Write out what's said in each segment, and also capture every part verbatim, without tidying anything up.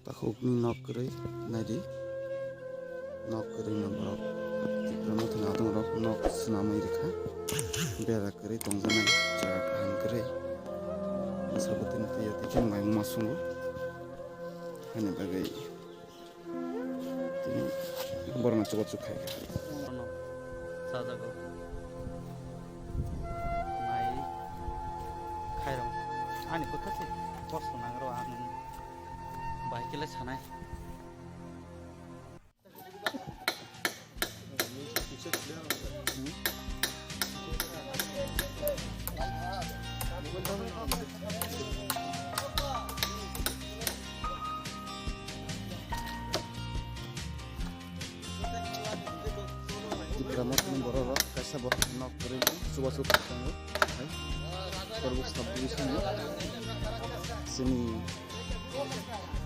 Takhukni nok kwrwi naidi. Nok kwrwi no borok Tipra Mothani adongrok nok swnamwi rwkha. Bera kwrwi tongjaknai, jaga kaham kwrwi. Bwsa bwtwini twi twi khe maimungma sungo. Hani bagwi tini borokno chubachu khaikha. Bono sajago. Mai khairok. Ani bwkha se kosto nangrw ang bai kele sanai. Tipra Mothani borok rok kaisa borok nok kwrwi no chubachu tongo. Hai, Korbuk subdivision ni chini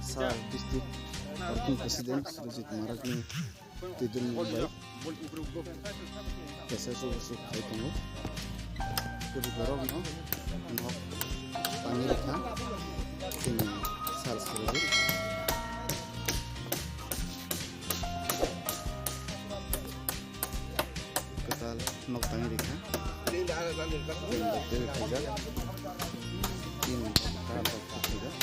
sir district working president Sujit Marak ni twi dun ni bai kaisa chubachu khai tongo. Kwrwi borok no nok tangwi rwkha chini sir Sujit. Kwtal nok tangwi rikha. Tin rok teri khaijak. Tin kwtal rok khaijak.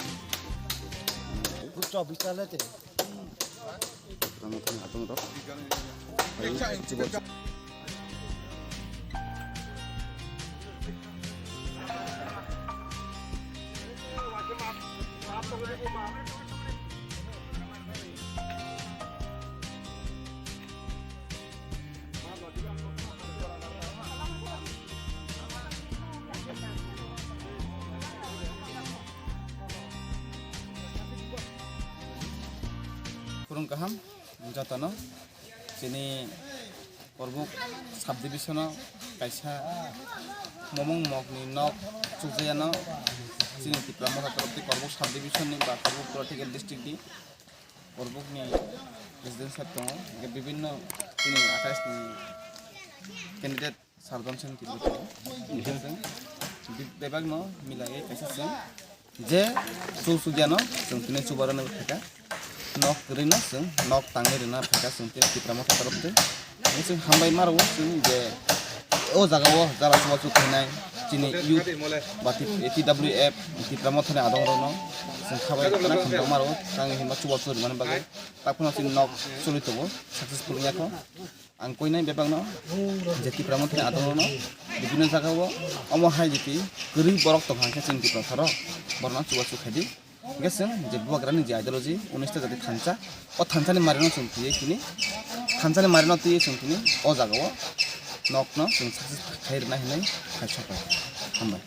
Tamo thang atong rok. Bai, chibok. Khurung kaham jotono. Chini Korbuk subdivision o kaisa momong mokni nok chukjayano chini Tipra Motha torof tei Korbuk subdivision ni ba Korbuk political district ni Korbuk ni resident sir tongo, hingke bibinno chini athais ni candidate sir Johnson Kibrotong, hingke chwng bebak no milai kaisa chwng je chuk chuk ya no chwng tini chubachu rwna phaikha, nok kwrwi no chwng nok tangwi rwna phaikha chwng tini Tipra Motha torof twi. Hingke chwng hambai ma rwo chwng je o jaga o jara chubachu khainai chini youth ba T W F Tipra Motha ni adong rok no chwng khabai khna khamjak ma rwo tang hinba chubachu rwmani bagwi. Takhwno chini nok choli tongo, successful wngya kho. Ang koinai bebakno je Tipra Mothani adongrokno bibinno jagao omo hai jiti kwrwi borok tongkha hwnkhe chini Tiprasarok borokno chubachu khaidi. Hwnkhe chwng je bubagrani je ideology unis ta jati thansa, o thansani marino chwng twiwi tini, thansani marino twiwi chwng tini o jagao nokno chwng success khai rwna hinwi khai sokha. Hambai.